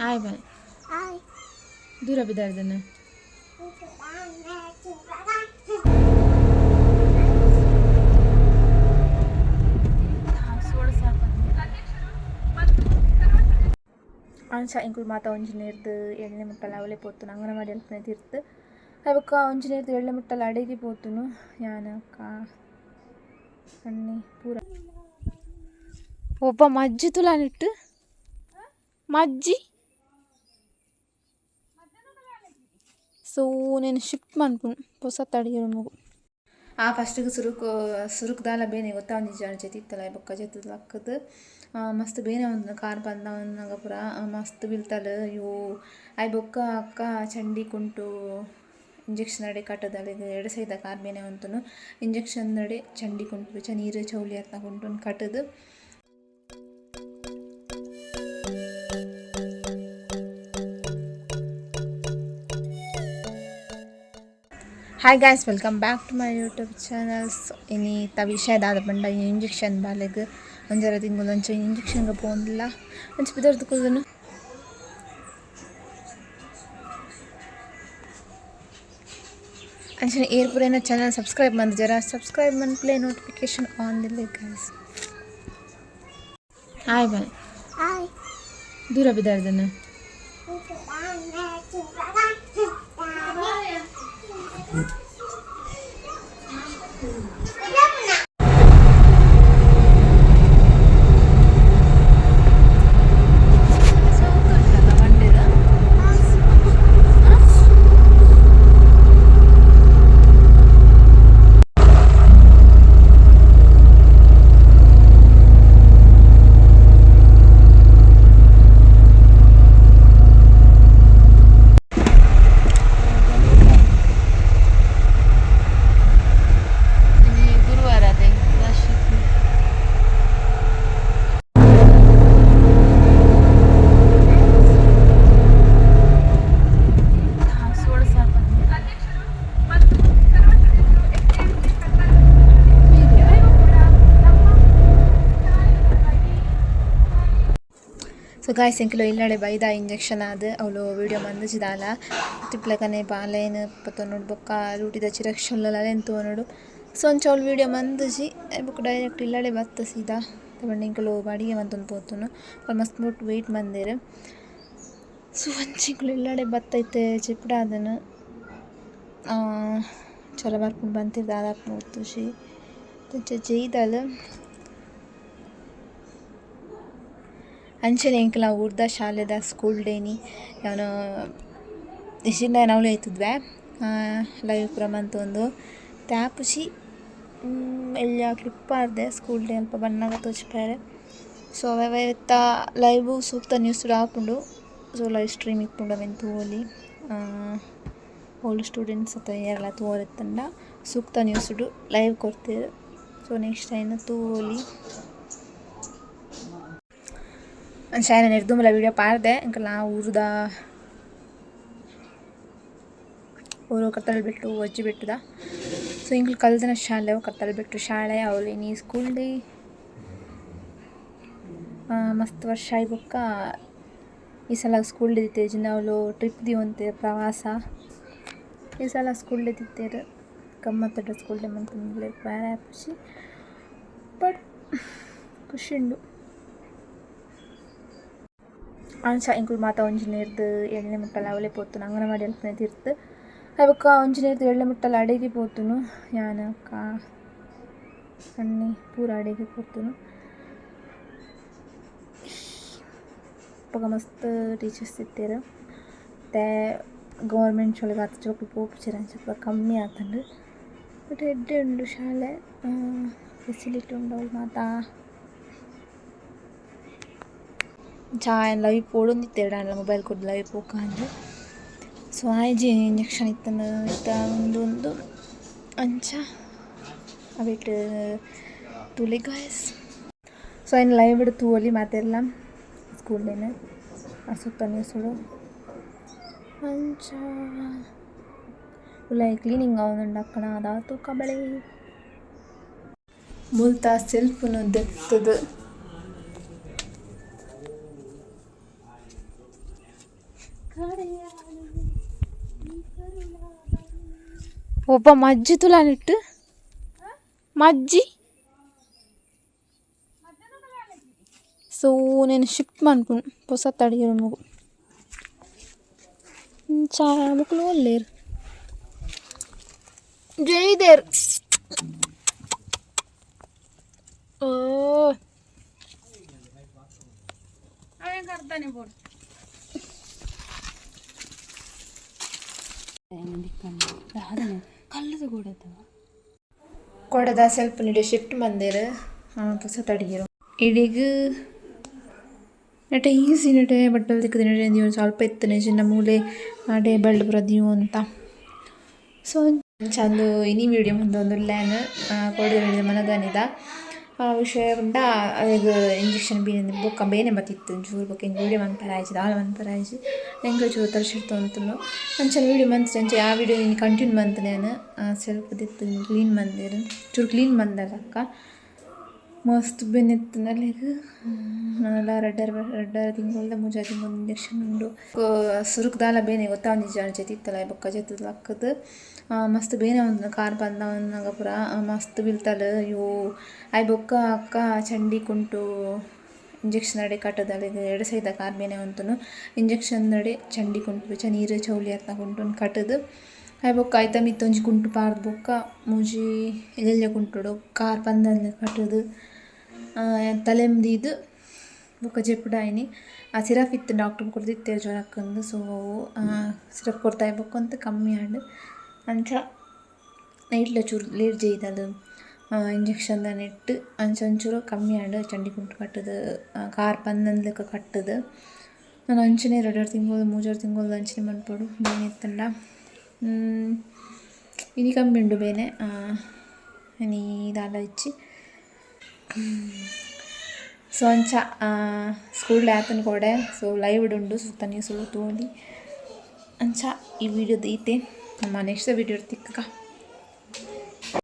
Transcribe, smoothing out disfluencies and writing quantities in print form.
ಆಯ್ ಬಲ್ ದೂರ ಬಿದ್ದಾರ್ದನ್ನ. ಅಂಚ ಎಂಕುಲು ಮಾತ ಒಂಜಿ ನೇರ್ದ್ ಎಣ್ಣೆ ಮುಟ್ಟಲ ಅವಲೆ ಪೋತುನು ಅಂಗನವಾಡಿ ಅಲ್ಪನೆ ತಿರ್ತ್. ಬೊಕ್ಕ ಒಂಜಿ ನೇರ್ದ್ ಎಳ್ಳೆ ಮುಟ್ಟಲ ಅಡೆಗೆ ಪೋತುನು ಯಾನ್ ಅಕ್ಕ ಅಣ್ಣೆ ಪೂರ. ಒಬ್ಬ ಮಜ್ಜಿ ತುಲಾನಿಟ್ಟು ಮಜ್ಜಿ. ಸೊ నేను ಶಿಫ್ಟ್ ಮನ್ಪುನು ಪೊಸತ್ ಅಡಿಗೆ ರೂಮುಗು. ಆ ಫಸ್ಟಿಗೆ ಸುರುಕು ಸುರುಕು ದಾಲ ಬೇನೆ ಗೊತ್ತಾವೊಂದಿಜ್ಜಿ ಜೆತ್ತಿತ್ತಲ ಬೊಕ್ಕ ಜೆತ್ತುದು ಲಕ್ಕುದು ಮಸ್ತ್ ಬೇನೆ ಆವೊಂದುಂಡು ಕಾರ್ ಪಂದಾವೊನ್ನಗ ಪೂರ ಮಸ್ತ್ ಬಿಲ್ತಲ್ ಅಯ್ಯೋ. ಆಯ್ ಬೊಕ್ಕ ಅಕ್ಕ ಚಂಡಿ ಕುಂಟು ಇಂಜೆಕ್ಷನ್ ಅಡೆ ಕಟ್ಟುದು ಅಲೆಗ್ ಎಡ ಸೈದ ಕಾರ್ ಬೇನೆ ಆವೊಂತುಂಡು ಇಂಜೆಕ್ಷನ್ ನಡೆ ಚಂಡಿ ಕುಂಟು ಚ ನೀರು ಚೌಲಿ ಅತ್ನ ಕುಂಟುನ್ ಕಟ್ಟುದು. Hi guys, welcome back to my YouTube channels. ಇನಿ ವಿಷಯ ದಾದ ಪಂಡ ಇಂಜೆಕ್ಷನ್ ಬಾಲೆಗ್ ಒಂಜರ ತಿಂಗಳು ಅಂಚ ಇಂಜೆಕ್ಷನ್ ಪೋಂದಿಲ್ಲ ಅಂಚ ಪಿದರ್ದು ಕುಲ್ಲುನು. ಅಂಚನೆ ಏರ್ ಪೂರ ಚಾನಲ್ ಸಬ್ಸ್ಕ್ರೈಬ್ ಮಂದಿಜರ ಸಬ್ಸ್ಕ್ರೈಬ್ ಮನ್ಪುಲೆ, ನೋಟಿಫಿಕೇಶನ್ ಆನ್ ದಿಲೆ ಗೈಸ್. ಹಾಯ್ ಬಲ್ ದೂರ ಬಿದ್ದಾರ್ದನ್ನ. ಗುರುವಾರ ಅದೇ. ಸೊ ಗಾಯ್ಸ್, ಎಂಕುಲು ಇಲ್ಲಡೆ ಬೈದ ಇಂಜೆಕ್ಷನ್ ಆದ್ ಅವ್ಲು ವೀಡಿಯೋ ಮಂದಿಜಿದಾಲ ತಿಪ್ಲಕನೆ ಬಾಲೆನ್ ಪತ್ತೊನೊಡು ಬೊಕ್ಕ ಲೂಟಿದ ಚಿರಕ್ಷಲ್ಲೆನ್ ತೂವೊನೊಡು. ಸೊ ಅಂಚ ಅವ್ಲು ವೀಡಿಯೋ ಮಂದಿಜಿ ಬೊಕ್ಕ ಡೈರೆಕ್ಟ್ ಇಲ್ಲಡೆ ಬತ್ತ ಸೀದಾ ತಗೊಂಡು ಎಂಕುಲು ಅಡಿಗೆ ಮಂತೊಂದು ಪೋತುನು. ಅವ್ಲು ಮಸ್ತ್ ಮುಟ್ಟು ವೆಯ್ಟ್ ಮಂದೆರ್. ಸೊ ಅಂಚ ಎಂಕುಲು ಇಲ್ಲಡೆ ಬತ್ತ ಇತ್ತೆ ಜೆಪ್ಡಾದನು ಚೊರ ಬರ್ಪುಂಡು ಬಂತಿರ್ ದಾದ ಆಪುಂಡು ಗೊತ್ತುಜಿ. ಅಂಚ ಜೈದಲ್. ಅಂಚನೆ ಎಂಕಲ್ನ ಊರ್ದ ಶಾಲೆದ ಸ್ಕೂಲ್ ಡೇನಿ ಯಾನ್ ಇಜಿಂಡ ಯಾನ್ ಅವ್ಲು ಇತ್ತುದ್ವೆ ಲೈವ್ ಪೂರ ಮಂತೊಂದು ಆಪುಜಿ. ಎಲ್ಯ ಕ್ಲಿಪ್ ಪಾಡ್ದೆ ಸ್ಕೂಲ್ ಡೇ ಅಲ್ಪ ಬನ್ನಗ ತೋಜಿಪಾಯೆರೆ. ಸೊ ಅವೆತ ಲೈವ್ ಸೂಕ್ತ ನ್ಯೂಸ್ ಆಪುಂಡು. ಸೊ ಲೈವ್ ಸ್ಟ್ರೀಮ್ ಇಪ್ಪುಂಡು, ಅವೆನ್ ತೂವೊಲಿ. ಓಲ್ ಸ್ಟೂಡೆಂಟ್ಸ್ ಅತ್ತ ಏರೆಲ ತೂವೊಲಿತ್ತುಂಡ ಸೂಕ್ತ ನ್ಯೂಸ್ ಲೈವ್ ಕೊರ್ತೆರ್. ಸೊ ನೆಕ್ಸ್ಟ್ ಐನ್ ತೂವೊಲಿ. ಅಂಚ ಆಯೆನ ನೆರ್ದುಂಬುಲ ವೀಡಿಯೋ ಪಾಡ್ದೆ. ಎಂಕಲ್ನ ಊರುದ ಊರು ಕತ್ತಲಬೆಟ್ಟು ಒಜ್ಜಿ ಬೆಟ್ಟುದ. ಸೊ ಎಂಕುಲು ಕಲ್ದಿನ ಶಾಲೆ ಕತ್ತಲಬೆಟ್ಟು ಶಾಲೆ. ಅವ್ಲು ಇನಿ ಸ್ಕೂಲ್ ಡೇ. ಮಸ್ತ್ ವರ್ಷ ಆಯಿ ಬೊಕ್ಕ ಈ ಸಲ ಸ್ಕೂಲ್ ಡೇ ಇಜಿಂಡ ಅವ್ಲು ಟ್ರಿಪ್ ದೀವೊಂತೆ ಪ್ರವಾಸ. ಈ ಸಲ ಸ್ಕೂಲ್ ಡೇ ದಿತ್ತೇರ್. ಗಮ್ಮತ್ತುಡು ಸ್ಕೂಲ್ ಡೇ ಮಂತೊಂದುಲ್ಲೆರ್. ಬೇರೆ ಆಪುಜಿ ಬಟ್ ಖುಷಿ ಉಂಡು. ಅಂಚ ಎಂಕುಲು ಮಾತ ಒಂಜಿ ನೇರ್ದ್ ಎಣ್ಣೆ ಮುಟ್ಟಲ ಅವಲೆ ಪೋತುನು ಅಂಗನವಾಡಿ ಅಲ್ಪನೆ ತಿರ್ತ್. ಬೊಕ್ಕ ಒಂಜಿ ನೇರ್ದ್ ಎಳ್ಳೆ ಮುಟ್ಟಲ ಅಡೆಗೆ ಪೋತುನು ಯಾನ್ ಅಕ್ಕ ಅಣ್ಣೆ ಪೂರ ಅಡೆಗೆ ಪೋತುನು. ಅಪಗ ಮಸ್ತ್ ಟೀಚರ್ಸ್ ಇತ್ತೆರ್. ಇತ್ತೆ ಗೌರ್ಮೆಂಟ್ ಶಾಲೆಗ್ ಆತ್ ಜೋಕುಲು ಪೋಪುಜೆರ್, ಅಂಚ ಪೂರ ಕಮ್ಮಿ ಆತುಂಡು. ಬಟ್ ಎಡ್ಡೆ ಉಂಡು ಶಾಲೆ, ಫೆಸಿಲಿಟಿ ಉಂಡು ಅವ್ಲು ಮಾತ. ಅಂಚ ಆಯನ್ ಲೈವ್ ಪೋಡೊಂದಿತ್ತೆರ್ ಆಂಡಲ ಮೊಬೈಲ್ ಕೊರ್ದು ಲೈವ್ ಪೋಕಾಂದ್. ಸೊ ಆಯ್ಜಿ ಇಂಜೆಕ್ಷನ್ ಇತ್ತುಂಡು ಇತ್ತೆ ಉಂದು ಉಂದು ಅಂಚ ಅವೆಟ್ ತೂಲೆ ಗಾಯ್ಸ್. ಸೊ ಐನ್ ಲೈವ್ ತೂವೊಲಿ ಮಾತೆರ್ಲ ಸ್ಕೂಲ್ ಡೇನ್ ಸುತ್ತ ನ್ಯೂಸುಡು. ಅಂಚ ಉಲಾಯಿ ಕ್ಲೀನಿಂಗ್ ಆವೊಂದುಂಡು ಅಕ್ಕನ ದಾದ ತೂಕ ಬಳೆ. ಮುಲ್ತ ಸೆಲ್ಫ್ನು ದೆತ್ತುದು ಒಬ್ಬ ಮಜ್ಜಿ ತುಲಾನಿಟ್ಟು ಮಜ್ಜಿ. ಸೊ నేను షిఫ్ಟ್ ಮನ್ಪುನು ಪೊಸ ಅಡಿಗೆ ರೂಮುಗು. ಚಾ ಮುಕ್ಲು ಒಲ್ಲೇರು ಜೈದೇರ್. ಓ ಕೊಡದ ಸ್ವಲ್ಪ ನಿಡೆ ಶಿಫ್ಟ್ ಮಂದಿರ ಪೊಸ ತಡಿಗೆರು ಇಡೀಗ ನೆಟೆ ಈಸಿ ನೆಟೆ ಬಟ್ಟಲ್ ತಿಕ್ಕುದು ನೆಟೆ ಒಂದು ಸ್ವಲ್ಪ ಇತ್ತನೆ ಚಿನ್ನ ಮೂಲೆ ಟೇಬಲ್ ಪೂರ ದೀವು ಅಂತ. ಸೊ ಚಂದು ಇನಿ ವೀಡಿಯೋ ಮಂತೊಂದುಲ್ಲೆನ್ ಕೋಡೆ ಮನದಾನಿದ ವಿಷಯ ಪಂಡ ಅರೆಗ್ ಇಂಜೆಕ್ಷನ್ ಬೀನ ಬೊಕ್ಕ ಬೇನೆ ಬತ್ತಿತ್ತು ಒಂಚೂರು. ಬೊಕ್ಕ ಎಂಕ್ ವೀಡಿಯೋ ಮನ್ಪೆರೆ ಆಯ್ಜಿ, ದಾಲ ಮನ್ಪೆರೆ ಆಯ್ಜಿ. ಎಂಕ್ ಚೂರು ತರ್ಶಿರ್ತೊಂತುಂಡು. ಅಂಚನೆ ವೀಡಿಯೋ ಮಂತ್ ಅಂಚ ಆ ವೀಡಿಯೋ ಇನಿ ಕಂಟಿನ್ಯೂ ಮಂತ್ನೆ ಯಾನ್. ಸ್ವಲ್ಪ ದಿತ್ತು ಕ್ಲೀನ್ ಮಂದೆರ್, ಚೂರು ಕ್ಲೀನ್ ಮಂದೆರ್ ಅಕ್ಕ. ಮಸ್ತ್ ಬೇನೆ ಇತ್ತುಂಡು ಅಲೆಗ್. ನನಲ ರಡ್ಡರೆ ರಡ್ಡರೆ ತಿಂಗೊಲ್ದ ಮೂಜರೆ ತಿಂಗೊಲ್ದ ಇಂಜೆಕ್ಷನ್ ಉಂಡು. ಸುರುಕು ದಾಲ ಬೇನೆ ಗೊತ್ತಾವೊಂದಿಜ್ಜಿ, ಜೆತ್ತಿತ್ತಲ ಬೊಕ್ಕ ಜೆತ್ತ್‌ದ್ ಲಕ್ಕ್‌ದ್ ಮಸ್ತ್ ಬೇನೆ ಆವೊಂದುಂಡು. ಕಾರ್ ಪಂದಾವೊನ್ನಗ ಪೂರ ಮಸ್ತ್ ಬಿಲ್ತಲ್ ಅಯ್ಯೋ. ಆಯ್ ಬೊಕ್ಕ ಅಕ್ಕ ಚಂಡಿ ಕುಂಟು ಇಂಜೆಕ್ಷನ್ ಅಡೆ ಕಟ್ಟುದು, ಅಲೆಗ್ ಎಡ ಸೈದ ಕಾರ್ ಬೇನೆ ಆವೊಂತುಂಡು. ಇಂಜೆಕ್ಷನ್ ನಡೆ ಚಂಡಿ ಕುಂಟು ಚ ನೀರು ಚೌಲಿ ಅತ್ನ ಕುಂಟುನು ಕಟ್ಟುದು, ಆಯ್ ಬೊಕ್ಕ ಐತ ಮಿತ್ತ್ ಒಂಜಿ ಕುಂಟು ಪಾಡ್ದ್ ಬೊಕ್ಕ ಮೂಜಿ ಎಲ್ಲೆಲ್ಯ ಕುಂಟುಡು ಕಾರ್ ಪಂದಂದೆ ಕಟ್ಟುದು ತಲೆಂಬು ದೀದ್ ಬೊಕ್ಕ ಜೆಪುಡಾಯಿನಿ. ಆ ಸಿರಪ್ ಇತ್ತು, ಡಾಕ್ಟರ್ ಕೊರ್ದಿತ್ತೆರ್ ಜ್ವರಕ್ಕಂದು. ಸೊ ಸಿರಪ್ ಕೊರ್ತಾಯಿ ಬೊಕ್ಕ ಒಂತೆ ಕಮ್ಮಿ ಆಂಡ್. ಅಂಚ ನೈಟ್ಲ ಚೂರು ಲೇಟ್ ಜೈದಲ್ ಇಂಜೆಕ್ಷನ್ ದ ನೆಟ್ಟ್ ಅಂಚ ಒಂಚೂರು ಕಮ್ಮಿ ಆಂಡ್. ಚಂಡಿ ಕುಂಟು ಕಟ್ಟುದು ಕಾರ್ ಪಂದಂದ್ಲೆಕ ಕಟ್ಟುದು. ನನ ಅಂಚನೆ ರಡ್ಡರೆ ತಿಂಗೊಲು ಮೂಜರೆ ತಿಂಗೊಲು ಅಂಚನೆ ಮನ್ಪೊಡು ಬೇನೆ ಇತ್ತುಂಡ. ಇನಿ ಕಮ್ಮಿ ಉಂಡು ಬೇನೆ, ಇನಿ ದಾಲ ಇಜ್ಜಿ. ಸೊ ಅಂಚ ಸ್ಕೂಲ್ ಆತನ ಕೊಡೆ. ಸೊ ಲೈವ್ ಉಂಡು ಸುತ್ತ ನ್ಯೂಸ್ ತೋಲಿ. ಅಂಚ ಈ ವಿಡಿಯೋ ದೀತೆ. ನಮ್ಮ ನೆಕ್ಸ್ಟ್ ವಿಡಿಯೋ ತಿಕ್ಕಕ.